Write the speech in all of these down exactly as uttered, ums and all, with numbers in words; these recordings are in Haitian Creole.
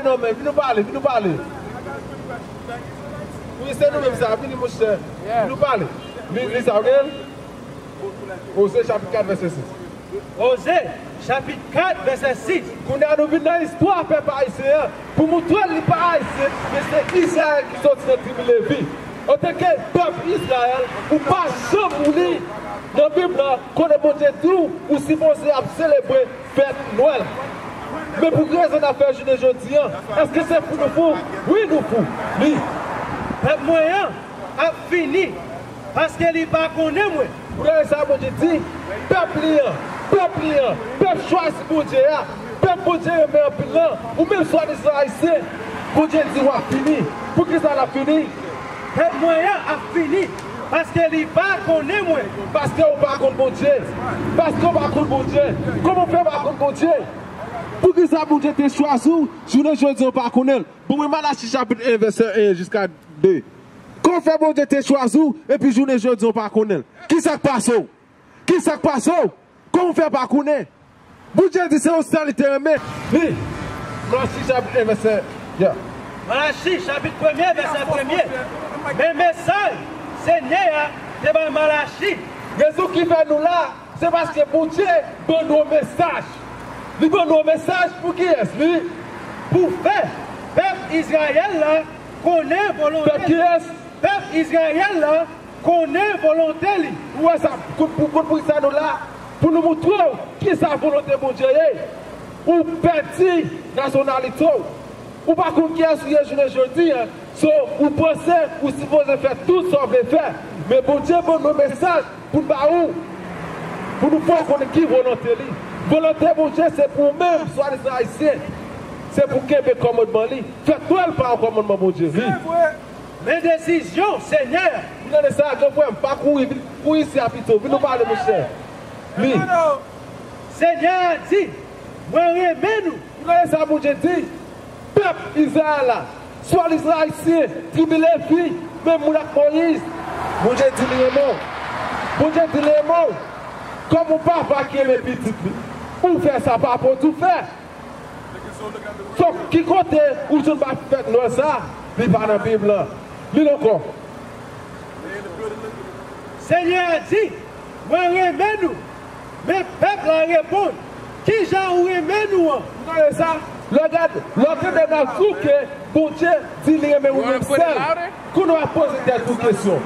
Non, men vin nou pale, vin nou pale. Wi, se nou menm sa, vini, monchè. Vin nou pale. Li, li sa, w gen l? Oze chapit kat, vèsè sis. Oze, chapit kat, vèsè sis. Kounye a, nou vin nan istwa pèp ayisyen an, pou moutre l li pa ayisyen, men se Izrayèl ki soti nan tribi Levi. Antanke pèp Izrayèl, ou pa janm li nan Bib la, kote Bondye di w, ou sipoze ap selebre fèt Nwèl. Men pou ki rezon n ap fè jounen jodi an? Èske se pou nou fou? Wi, nou fou. Li. Pèp mwen an ap fini, paske li pa konnen mwen. Pou rezon sa, Bondye di, pèp li an, pèp li an, pèp chwazi Bondye a, pèp Bondye renmen anpil lan, ou menm swadizan ayisyen, Bondye di w ap fini. Poukisa l ap fini? Pèp mwen an ap fini, paske li pa konnen mwen. Paske ou pa konn Bondye. Paske ou pa konn Bondye. Kòman w fè pa konn Bondye? Poukisa Bondye te chwazi w? Jounen jodi an w pa konnen l. Bon, mwen Malachi chapit en, vèsè en jiska de. Kòman fè Bondye te chwazi w, epi jounen jodi an w pa konnen l? Kisa k pase w? Kisa k pase w? Kòman w fè pa konnen? Bondye di se yon sèl li te renmen. Li. Malachi chapit en, vèsè, yeah. Malachi chapit premye, vèsè premye. Men mesaj Senyè a te bay Malachi. Rezon ki fè nou la, se paske Bondye ban nou yon mesaj. Li ban nou yon mesaj pou kiyès, li? Pou fè pèp Izrayèl la konnen volonte. Pèp kiyès? Pèp Izrayèl la konnen volonte li. Ou wè sa, pou, pou, pou, pou sa nou la, pou nou moutre w kisa volonte Bondye ye. Ou pèdi nasyonalite w. Ou pa konn kiyès ou ye jounen jodi an. So, ou panse ou sipoze fè tout sa w vle fè. Men Bondye ban nou mesaj pou n ba ou, pou nou fè w konnen ki volonte li. Volonte Bondye se pou ou menm, swadizan ayisyen. Se pou kenbe kòmandman li. Fèt Nwèl pa yon kòmandman Bondye. Li. Men desizyon Senyè a. Ou tande sa, gran frè m, pa kouri, vin kouri isi a pito. Vin nou pale, monchè. Li. Senyè a di, mwen renmen nou. Ou tande sa Bondye di? Pèp Izrayèl la, swadizan ayisyen, tribi Levi, menm moun ak Moyiz. Bondye di li renmen w. Bondye di li renmen w. Kòm yon papa ki renmen pitit li, ou fè sa papa w di w fè. Fòk ki kote ou jwenn bay fèt Nwèl sa? Li pa nan Bib lan. Li l ankò. Senyè a di, mwen renmen nou. Men pèp la reponn, kijan ou renmen nou an? Ou tande sa? Lè gad, lè w tande n ap di w ke Bondye di li renmen ou menm sèl. Kounye w ap poze tèt ou kesyon.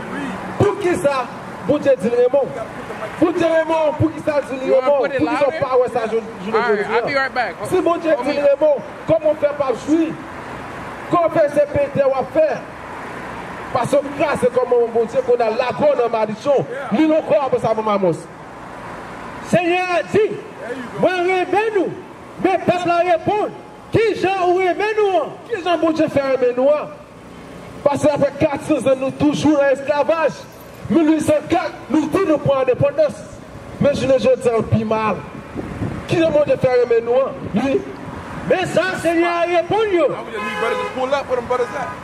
Poukisa Bondye di l renmen w? Bondye renmen w, poukisa l di li renmen w? Poukisa w pa wè sa jou-, jounen jodi an? Si Bondye di li renmen w, kòman w fè p ap jwi? Kòman w fè se pete w ap fè? Pase w kraze kò manman Bondye, kounye a lage w nan madichon. Li l ankò apre sa, manman Amos. Senyè a di, mwen renmen nou, men pèp la reponn, kijan ou renmen nou an? Kijan Bondye fè renmen nou an? Paske apre kat san zan nou toujou nan esklavaj. Mil uit san kat, nou di nou pran endepandans. Men jounen jodi an pi mal. Kijan Bondye fè renmen nou an? Li. Men sa Senyè a reponn yo.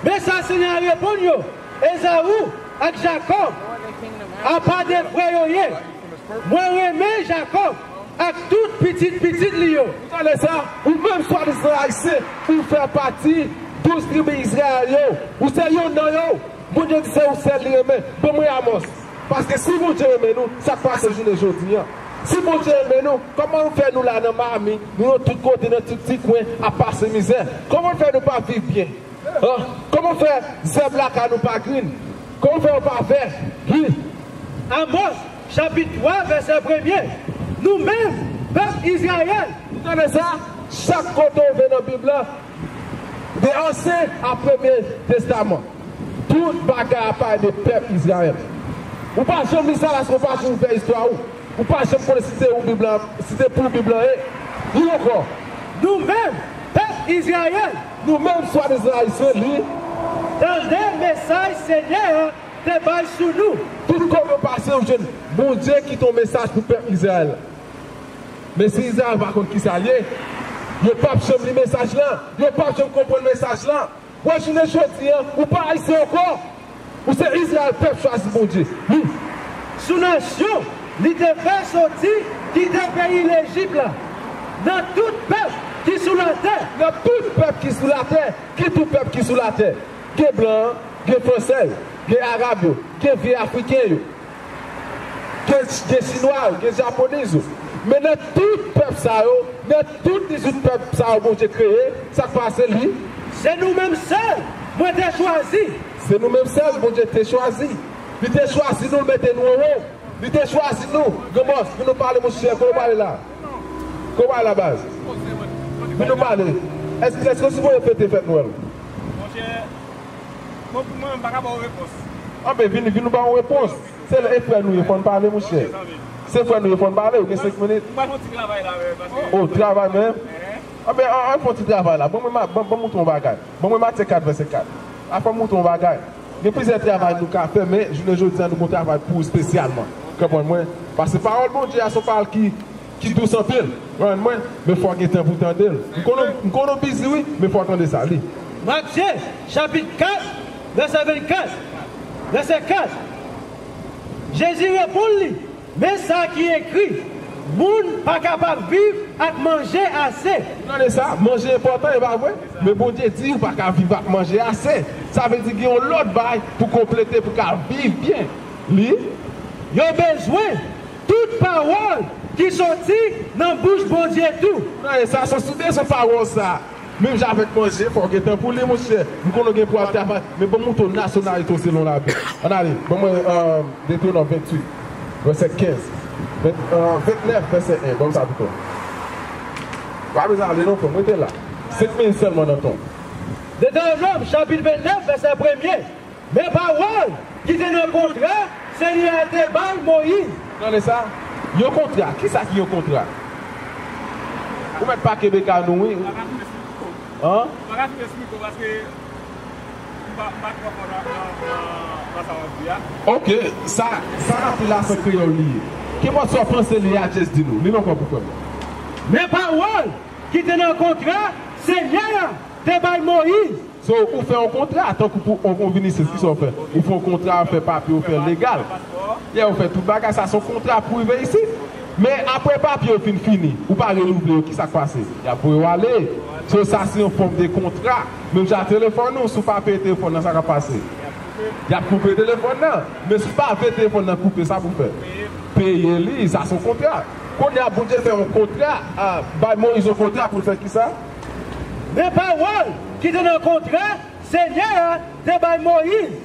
Men sa Senyè a reponn yo, Ezaou ak Jakòb, apa de frè yo ye. Mwen renmen Jakòb ak tout pitit pitit li yo. Ou tande sa? Ou menm swadizan ayisyen, ou fè pati douz tribi Izrayèl yo. Ou se yonn nan yo. Bondye di se ou sèl li renmen. Ban mwen Amos. Paske si Bondye renmen nou, sa k pase jounen jodi an? Si Bondye renmen nou, kòman nou fè nou la nan Miami, nou nan tout kote, nan tout ti kwen, ap pase mizè? Kòman fè nou pa viv byen? An? Kòman fè zèb lakay nou pa grin? Kòman fè yo pa vè? Li. Amos, chapit twa, vèsè premye. Nou menm, pèp Izrayèl. Ou tande sa? Chak kote w vin nan Bib la, de Ansyen a Premye Testaman, tout bagay ap pale de pèp Izrayèl. Ou pa janm li sa paske ou pa janm ouvè istwa ou. Ou pa janm konnen si se ou Bib la, si se pou Bib la ye. Li ankò. Nou menm, pèp Izrayèl. Nou menm swadizan ayisyen, li. Tande mesaj Senyè a te bay sou nou. Tout kote w pase, ou jwenn Bondye kite yon mesaj pou pèp Izrayèl. Men si Izrayèl pa konn kisa l ye, yo p ap janm li mesaj lan, yo p ap janm konprann mesaj lan. Wè, jounen jodi an, ou pa ayisyen ankò. Ou se Izrayèl, pèp chwazi Bondye. Li. Sou nasyon li te fè soti kite peyi Lejip la, nan tout pèp ki sou Nan tout pèp ki sou latè, ki tou pèp ki sou latè, gen blan an, gen fransè yo, gen arab yo, gen vye afriken yo, gen, gen chinwa yo, gen japonèz yo. Men nan tout pèp sa yo, nan tout dizuit pèp sa yo Bondye kreye, sa k pase li? Se nou menm sèl mwen te chwazi. Se nou menm sèl Bondye te chwazi. Li te chwazi nou, l mete nou anwo. Li te chwazi nou. Granmòs, vin nou pale, monchè. Kote w pale la? Kote w pale la, baz? Vin nou pale. Èske, èske w sipoze fete fèt Nwèl? Monchè, bon, pou mwen, m pa ka ba w repons. Anben, vin, vin nou ba yon repons. Se lè e frè nou ye, fò n pale, monchè. Se frè nou ye, fò n pale, ou gen senk minit. M pral fè yon ti travay la, men, paske... O, travay menm? Anben, an, an fè yon ti travay la. Bon, mwen, ma, bon, bon, mouton bagay. Bon, mwen, Matye kat, vèsè kat. A, fò m mouton bagay. Gen plizyè travay nou ka fè, men jounen jodi a, nou gon travay pou ou espesyalman. Konprann mwen? Paske pawòl Bondye a, se yon pawòl ki, ki dous anpil. Konprann mwen? Men fò w gen tan pou w tande l. M konnen, m konnen w bizi, wi, men fò w tande sa, li. Matye, chapit kat, vèsè vennkat, vèsè kat. Jezi reponn li, men sa ki ekri, moun pa kapab viv ak manje ase. Ou tande sa? Manje enpòtan, e pa vre? Men Bondye di ou pa ka viv ak manje ase. Sa vle di gen yon lòt bagay pou konplete, pou ka viv byen. Li. Yo bezwen tout pawòl ki soti nan bouch Bondye tou. Ou tande sa? Se sou bezwen pawòl sa. Menm jan avèk manje, fò w gen tan pou li, monchè. M konnen w gen pou w al travay, men ban m montre w nasyonalite w selon Labib. Ann ale, ban mwen, euh, Detewonòm venntuit, vèsè kenz. Ven-, euh, ventnèf, vèsè en. Ban m sa pito. Pa bezwen ale non, frè m, rete la. Senk minit sèlman nan tan w. Detewonòm, chapit ventnèf, vèsè premye. Men pawòl ki te nan kontra Senyè a te bay Moyiz. Tande sa? Yon kontra. Kisa ki yon kontra? Ou mèt pa kenbe ka nou, wi. An? M pa ka fè sou mikwo paske m pa, m pa twò fò nan, nan, nan, nan sa w ap di a. Oke, sa, sa n ap di la se kreyòl li ye. Kenpòt sa w panse li ye a, just di nou. Li l ankò pou frè m. Men pawòl ki te nan kontra Senyè a te bay Moyiz. So, ou fè yon kontra, tankou pou yon konvinisyon, kisa w fè? Ou fè yon kontra, ou fè papye, ou fè legal. Yeah, ou fè tout bagay, sa se yon kontra pou rive isit. Men apre papye yo fin fini, ou pa renouvle yo, kisa k pase? Y ap voye w ale. So, sa se yon fòm de kontra. Menm jan telefòn ou, si w pa peye telefòn nan, sa k ap pase? Y ap koupe telefòn nan. Men si w pa vle telefòn nan koupe, sa pou w fè? Peye li, sa se yon kontra. Kounye a, Bondye fè yon kontra, a, bay Moyiz yon kontra pou l fè kisa? Men pawòl ki te nan kontra Senyè a te bay Moyiz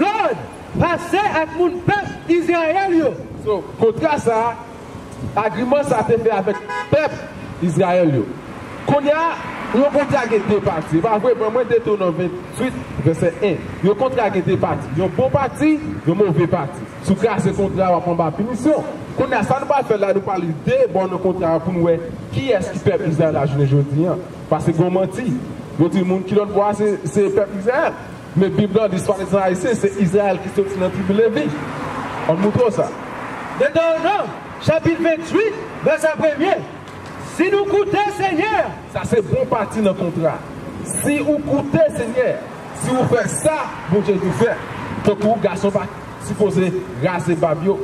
lòd pase ak moun pèp Izrayèl yo. So, kontra sa a, agriman sa a te fè avèk pèp Izrayèl yo. Kounye a, yon kontra gen de pati. E pa vre, ban mwen Detewonòm venntuit, vèsè en. Yon kontra gen de pati. Yon bon pati, yon move pati. Si w kraze kontra a, w ap anba pinisyon. Kounye a, sa nou pral fè la, nou pral li de bò nan kontra a pou n wè kiyès ki pèp Izrayèl la jounen jodi a. Paske gen yon manti. Yo di moun ki lòt bò a, se, se pèp Izrayèl. Men Bib la di, swadizan ayisyen, se Izrayèl ki soti nan tribi Levi. Ann moutre w sa. Detewonòm, chapit venntuit, vèsè premye. Si nou koute Senyè a. Sa se bon pati nan kontra. Si ou koute Senyè a, si ou fè sa Bondye di w fè, tankou gason pa sipoze raze bab yo,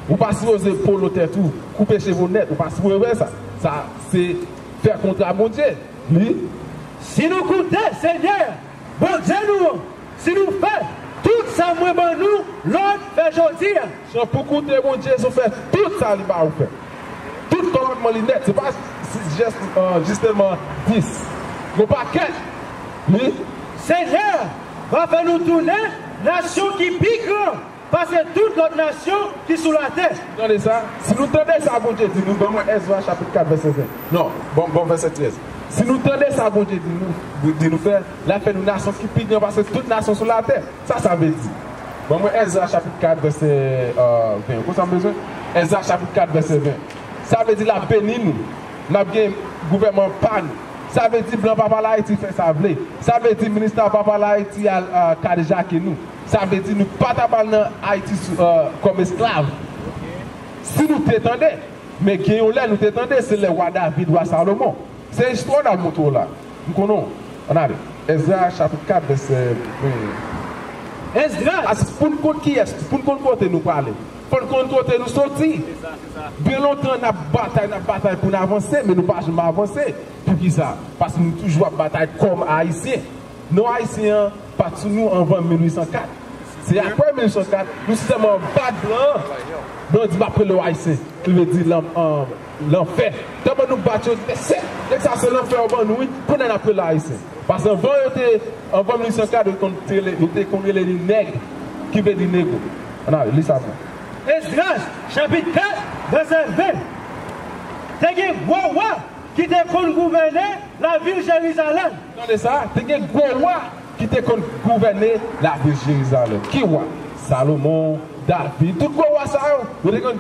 ou pa sipoze polo tèt ou, koupe cheve w nèt, ou pa sipoze fè sa. Sa se fè kontra Bondye. Li. Si nou koute Senyè a, Bondye nou an, si nou fè tout sa mwen ban nou lòd fè jodi a. Jan pou koute Bondye, si w fè tout sa li ba ou fè. Tout kòmandman li nèt, se pa si, jès, euh, jis sèlman dis. Yon pakèt. Li. Senyè a va fè nou tounen nasyon ki pi gran pase tout lòt nasyon ki sou latè. Tande sa, si nou tande sa Bondye di nou, ban mwen Ezra chapit kat vèsè ven. Non, bon, bon vèsè trèz. Si nou tande sa Bondye di nou, di nou fè, l ap fè nou nasyon ki pi gran pase tout nasyon sou latè. Sa sa vle di? Ban mwen Ezra chapit kat vèsè, euh, ven. Konsa m bezwen? Ezra chapit kat vèsè ven. Sa vle di l ap beni nou. N ap gen gouvènman pa nou. Sa vle di blan pa pale Ayiti fè sa vle. Sa vle di minis la pa pale Ayiti al, euh, kadejake nou. Sa vle di nou pa t ap al nan Ayiti sou, euh, kòm esklav. Si nou te tande, men gen yon lè nou te tande, se lè wa David, wa Salomon. Se istwa n ap montre w la. M konnen w. Ann ale. Ezra chapit kat vèsè ven. Ezra. As, pou n konn kiyès, pou n konn kote nou prale, fò n konn kote nou soti. Byen lontan n ap batay, n ap batay pou n avanse, men nou pa janm avanse. Poukisa? Paske nou toujou ap batay kòm Ayisyen. Non Ayisyen an pa t sou nou anvan mil uit san kat. Se apre mil uit san kat, nou sèlman bat blan an. Blan an di, "M ap rele w Ayisyen." Ki vle di lan-, an, lanfè. Tèlman nou bat yo, di, "Mesye, nèg sa se lanfè yo ban nou, wi." Kounye a n ap rele Ayisyen. Paske anvan yo te, anvan mil uit san kat, yo te konn rele, yo te konn rele li nèg, ki vle di negro. Ann ale, li sa pou. Esdras, chapit kat, vèsè ven. Te gen gwo wa ki te konn gouvène lavil Jerizalèm. Tande sa, te gen gwo wa ki te konn gouvène lavil Jerizalèm. Ki wa? Salomon, David, tout gwo wa sa yo, yo te konn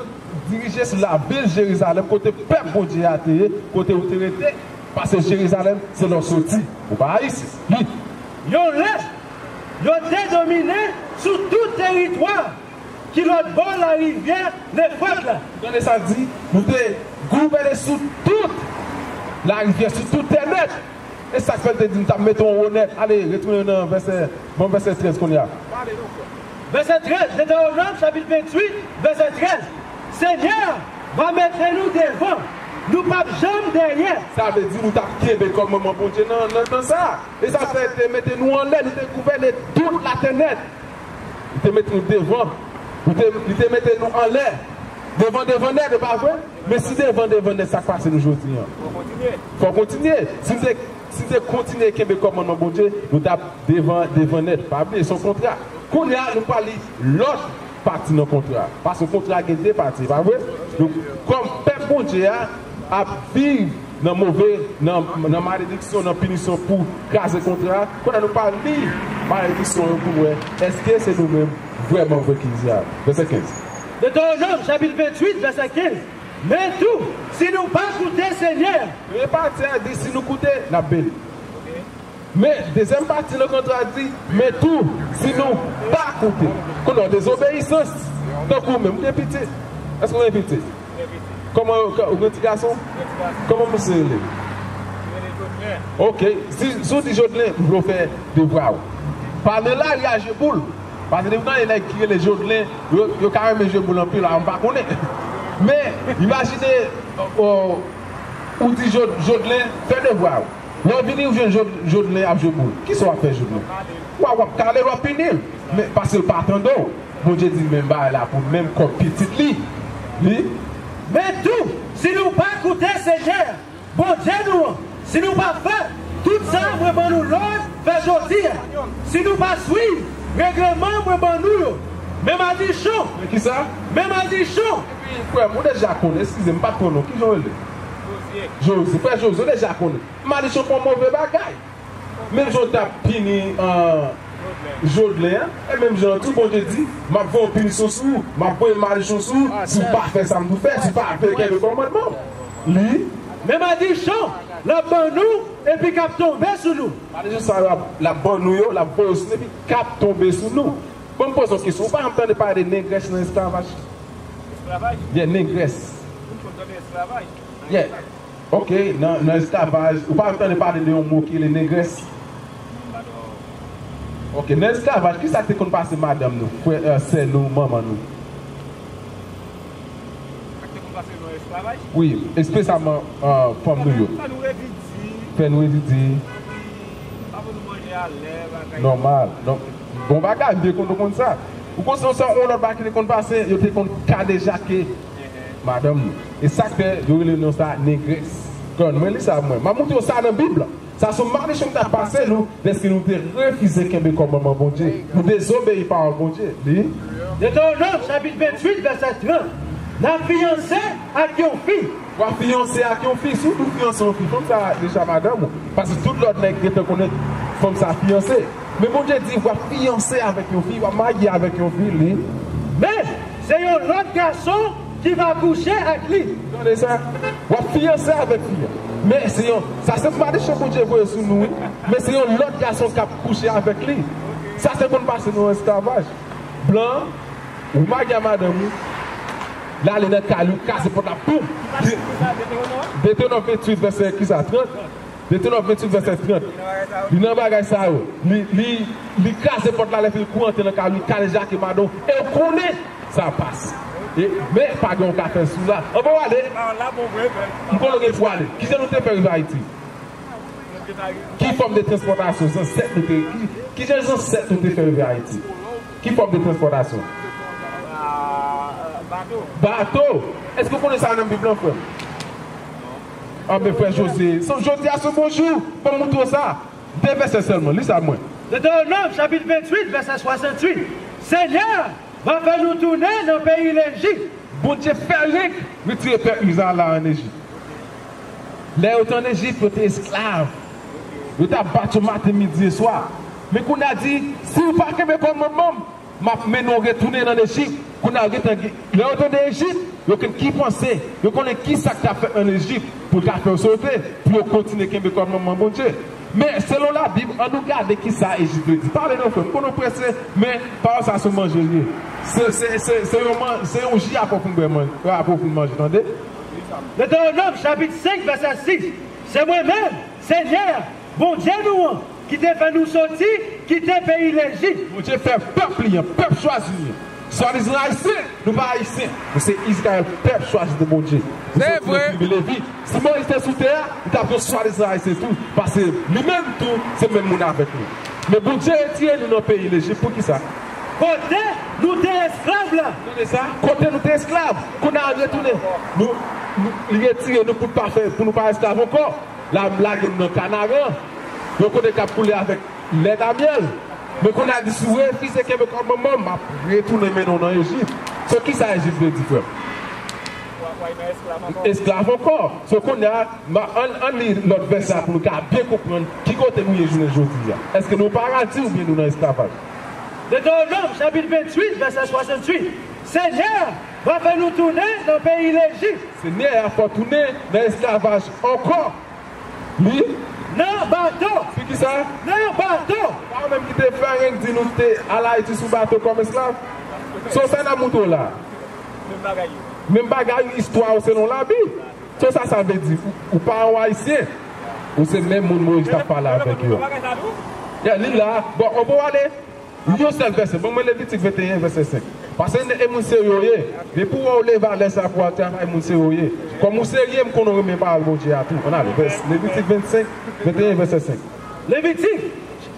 dirije sou lavil Jerizalèm, kote pèp Bondye a te ye, kote ou te rete, paske Jerizalèm se la w soti. Ou pa Ayisyen. Li. Yon lè, yo te domine sou tout teritwa ki lòt bò larivyè Lefrat la. Tande sa l di, nou te gouvène sou tout larivyè, sou tout tè nèt. E sa k fè l te di, "M t ap mete w anwo nèt." Ale, retounen nan vèsè, bon, vèsè trèz kounye a. Vèsè trèz, Detewonòm, chapit venntuit, vèsè trèz. Senyè a va mete nou devan, nou p ap janm dèyè. Sa vle di, nou t ap kenbe kòmandman Bondye nan, nan tan sa a. E sa fè l te mete nou anlè, nou te gouvène tout latè nèt. Li te mete nou devan. Li te, li te mete nou anlè. Devan, devan nèt, e pa vre? Men si devan, devan nèt, sa k pase nou jodi a? Fò w kontinye. Si nou te, si nou te kontinye kenbe kòmandman Bondye, nou t ap devan, devan nèt. Pa bliye, se yon kontra. Kounye a, nou pral li lòt pati nan kontra a. Paske kontra a gen de pati, e pa vre? Donk, kòm pèp Bondye a ap viv nan move, nan, nan malediksyon, nan pinisyon pou kraze kontra a. Kounye a nou pral li malediksyon yo pou n wè èske se nou menm vrèman vre ki ize a. Vèsè kenz. Detewonòm, chapit venntuit, vèsè kenz. Men tou, si nou pa koute Senyè a. Premye pati a di, si nou koute, n ap beni. Men, dezyèm pati nan kontra a di, men tou, si nou pa koute. Kounye a, dezobeyisans, tankou menm, ou gen pitit. Èske ou gen pitit? Kòman yo, ou gen ti gason? Kòman misye rele? Ok, si, si w di Jodelin, m vle w fè devwa w. Pa nan lari a jwe boul. Paske depi nan nèg ki rele Jodelin, yo, yo ka renmen jwe boul anpil, a, m pa konnen. Men, imajine, o, ou di Jo-, Jodelin, fè devwa w. Lè w vini, ou jwenn Jo-, Jodelin ap jwe boul. Kisa w ap fè Jodelin? W ap, w ap kale l, w ap pini l. Men, paske l pa tande w. Bondye di menm bagay la pou menm kòm pitit li. Li. Men tou, si nou pa koute Senyè a, Bondye nou an, si nou pa fè tout sa mwen ban nou lòd fè jodi a, si nou pa swiv regleman mwen ban nou yo, men madichon, men kisa? Men madichon. Epi, frè m, ou deja konnen, eskize m, m pa t konnen w. Kijan w rele? Jozye. Jozye, frè Jozye, ou deja konnen. Madichon pa yon move bagay. Menm jan w t ap pini, ah, Jodelin an, e menm jan an tou, Bondye di, "M ap voye yon pinisyon sou ou, m ap voye madichon sou ou, si w pa fè sa m di w fè, si w pa kenbe kòmandman m." Li. Men madichon l ap ban nou, epi k ap tonbe sou nou. Madichon sa yo ap, l ap ban nou yo, l ap voye sou nou, epi k ap tonbe sou nou. Bon, m poze yon kesyon. Ou pa janm tande pale de negrès nan esklavaj? Esklavaj? Yeah, negrès. Ou konn tande esklavaj? Yeah. Ok, nan, nan esklavaj, ou pa tande pale de yon mo ki rele negrès? Ok, nan esklavaj, kisa k te konn pase madanm nou, frè, eh, sè nou, manman nou? Sa k te konn pase nou nan esklavaj? Wi, espesyalman, eh, fanm nou yo. Fè nou redi di. Fè nou redi di. Epi, pa pou nou manje alè, bagay. Nòmal. Donk, bon bagay, m te konn, konn sa. Ou konn se yon lòt bagay ki te konn pase, yo te konn kadejake madanm nou. E sa k fè yo rele non sa negrès. Grann, mwen li sa mwen. M ap montre w sa nan Bib la. Sa se yon madichon ki t ap pase nou, dèske nou te refize kenbe kòmandman Bondye. Nou dezobeyi pawòl Bondye. Li. Detewonòm, chapit venntuit, vèsè trant. N ap fiyanse ak yon fi. W ap fiyanse ak yon fi. Si w di w fiyanse yon fi, fanm sa deja madanm ou. Paske tout lòt nèg gentan konnen fanm sa fiyanse. Men Bondye di, w ap fiyanse avèk yon fi, w ap marye avèk yon fi, li. Men, se yon lòt gason ki va kouche ak li. Tande sa? W ap fiyanse avèk fi a. Men se yon, sa se madichon Bondye voye sou nou, wi. Men se yon lòt gason k ap kouche avèk li. Sa se konn pase nou an esklavaj. Blan, ou marye a madanm ou, l ale nan kay li, ou kraze pòt la, boum! Detewonòm venntuit, vèsè kisa, trant? Detewonòm venntuit, vèsè trant. Li nan bagay sa yo. Li, li, li kraze pòt la, lè fini kou antre nan kay li, li kadejake madanm ou. E ou konnen sa pase. E, men, pa gen yon ka fè sou la. Anvan w ale, m konnen w gen pou w ale. Kijan nou te fè rive Ayiti? Ki fòm de transpòtasyon zansèt nou te, ki, ki jan zansèt nou te fè rive Ayiti? Ki fòm de transpòtasyon? Bato. Èske w konnen sa nan Bib lan, frè m? Anben, frè Jozye, se, jodi a se yon bon jou pou m montre w sa. De vèsè sèlman, li sa mwen. Detewonòm chapit venntuit, vèsè swasanntuit. Senyè a va fè nou tounen nan peyi Lejip. Bondye fè renk retire pèp Izrayèl la ann Ejip. Lè yo te ann Ejip, yo te esklav. Yo t ap bat yo maten, midi e swa. Men kounye a di, si w pa kenbe kòmandman m, m ap mennen w retounen ann Ejip. Kounye a yo gentan gen, lè yo tande Ejip, yo konn ki panse, yo konnen ki sa k t ap fèt ann Ejip pou l ka fè yo sote, pou yo kontinye kenbe kòmandman Bondye. Men, selon Labib, ann nou gade ki sa Ejip vle di. Pale non, frè m, m konnen w prese, men pawòl sa se yon manje l ye. Se, se, se, se yon man-, se yon ji apre w fin bwè man-, apre w fin manje, tande? Detewonòm chapit senk, vèsè sis. Se mwen menm, Senyè a, Bondye nou an, ki te fè nou soti kite peyi Lejip. Bondye fè pèp li an, pèp chwazi li an. Swadizan ayisyen, nou pa ayisyen. Nou se Izrayèl, pèp chwazi de Bondye. Nou soti nan tribi Levi. Si Moyiz te sou tè a, li t ap yon swadizan ayisyen tou, paske li menm tou, se menm moun avèk nou. Men Bondye retire nou nan peyi Lejip. Poukisa? Kote nou te esklav la. Tande sa? Kote nou te esklav. Kounye a retounen. Nou, nou, li retire nou pou n pa fè, pou nou pa esklav ankò. L ap lage nou nan Kanaran, yon kote k ap koule avèk lèt a myèl. Men kounye a di, si w refize kenbe kòmandman m, m ap retounen mennen w nan Ejip. So, kisa Ejip vle di, frè m? Esklav ankò. So, kounye a, m a, ann, ann li lòt vèsè a pou nou ka byen konprann ki kote nou ye jounen jodi a. Èske nou paradi oubyen nou nan esklavaj? Detewonòm chapit venntuit, vèsè swasanntuit. Senyè a va fè nou tounen nan peyi Lejip. Senyè a fè w tounen nan esklavaj ankò. Li? Nan bato. Poukisa? Nan bato. Pa ou menm ki te fè anyen k di nou te al Ayiti sou bato kòm esklav? So, sa n ap montre w la. Menm bagay yo. Menm bagay, istwa yo selon Labib. So, sa sa vle di? Ou, ou pa yon Ayisyen. Ou se menm moun Moyiz t ap pale avèk yo. Menm bagay sa tou? Yeah, li la. Bon, on pou ale. Yon sèl vèsè. Ban mwen Levitik venteyen, vèsè senk. Paske e moun serye w ye. Depi w wè w leve a lè sa pou w al travay, moun serye w ye. Kòm ou serye, m konnen w renmen pawòl Bondye a tou. Ann ale. Vès-, Levitik vennsenk, venteyen, vèsè senk. Levitik,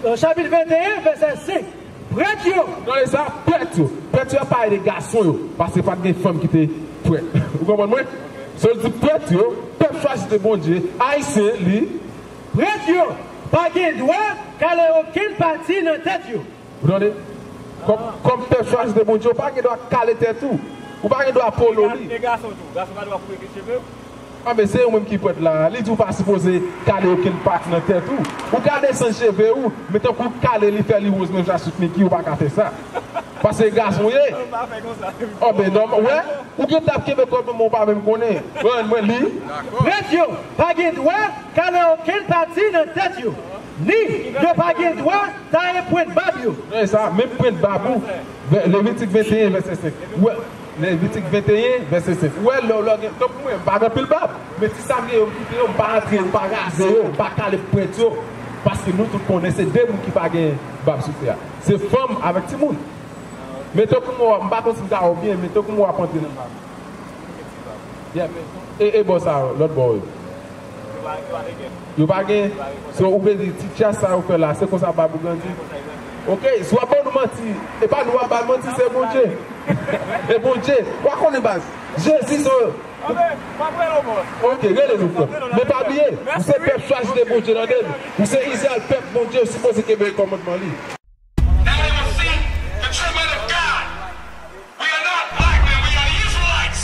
euh, chapit venteyen, vèsè senk. Prèt yo. Tande sa, prèt yo. Prèt yo ap pale de gason yo. Paske pa t gen fanm ki te prèt. Ou konprann mwen? So, l di prèt yo, pèp chwazi de Bondye, ayisyen, li. Prèt yo pa gen dwa kale okenn pati nan tèt yo. Ou tande? Kòm, kòm pèp chwazi de Bondye, ou pa gen dwa kale tèt ou. Ou pa gen dwa polo li. E gason tou. Gason pa dwa koupe cheve? Anben, se ou menm ki prèt la. Li di w pa sipoze kale okenn pati nan tèt ou. Ou ka desann cheve ou, men tankou w kale li, fè li woz menm jan Sweet Micky, ou pa ka fè sa. Paske gason w ye. Anben, nòmal, wè, ou gentan ap kenbe kòd mwen, men ou pa menm konnen. Mwen, mwen li. Prèt yo pa gen dwa kale okenn pati nan tèt yo, ni yo pa gen dwa taye pwent bab yo. E sa, menm pwent bab ou. Vè-, Levitik venteyen, vèsè senk. Ou wè, Levitik venteyen, vèsè senk. Ou wè, lè, lè gen, tankou mwen, m pa gen anpil bab. Men ti sa m gen yo, m koupe yo, m pa antre, m pa raze yo, m pa kale pwent yo. Paske nou tout konnen se de moun ki pa gen bab sou tè a. Se fanm avèk timoun. Men tankou mwen, m pa konn si m ka wè w byen, men tankou mwen w ap antre nan bab. Yeah. E, e bò sa yo, lòt bò yo. Yo pa gen. So, ou vle di, ti tchas sa yo fè la, se konsa bab ou grandi? Ok, si w ap ban nou manti, e pa nou w ap ba manti, se Bondye. E Bondye, w a konnen baz. Jezi, so. Ok, rele nou, frè. Men pa bliye, ou se pèp chwazi de Bondye, tande m. Ou se Izrayèl, pèp Bondye, ou sipoze kenbe kòmandman li. Now they will see the true men of God. We are not black men, we are Israelites.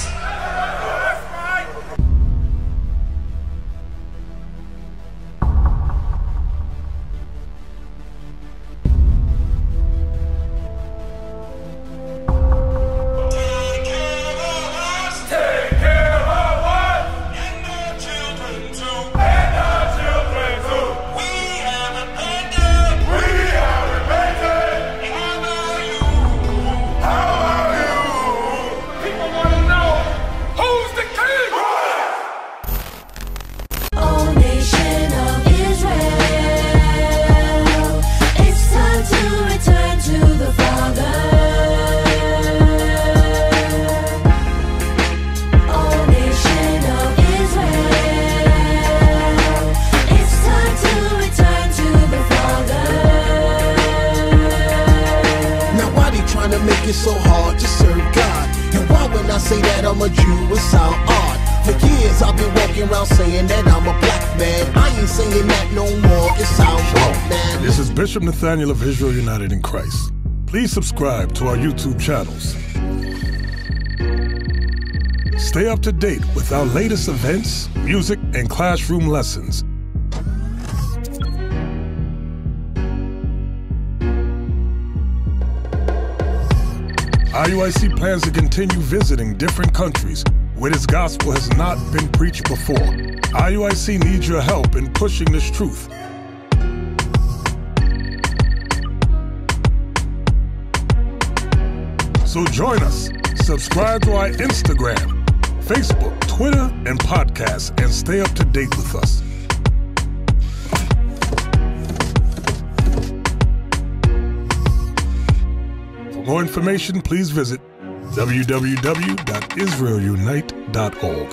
Take care of us. Take care of us. And the children too. And the children too. We have abandoned. We have abandoned. But you, it sound odd. For years I've been walking around saying that I'm a black man. I ain't saying that no more. It sound wrong, man. This is Bishop Nathaniel of Israel United in Christ. Please subscribe to our YouTube channels. Stay up to date with our latest events, music, and classroom lessons. I U I C plans to continue visiting different countries where this gospel has not been preached before. I U I C needs your help in pushing this truth. So join us. Subscribe to our Instagram, Facebook, Twitter, and podcast and stay up to date with us. For more information, please visit w w w dot israel unite dot org.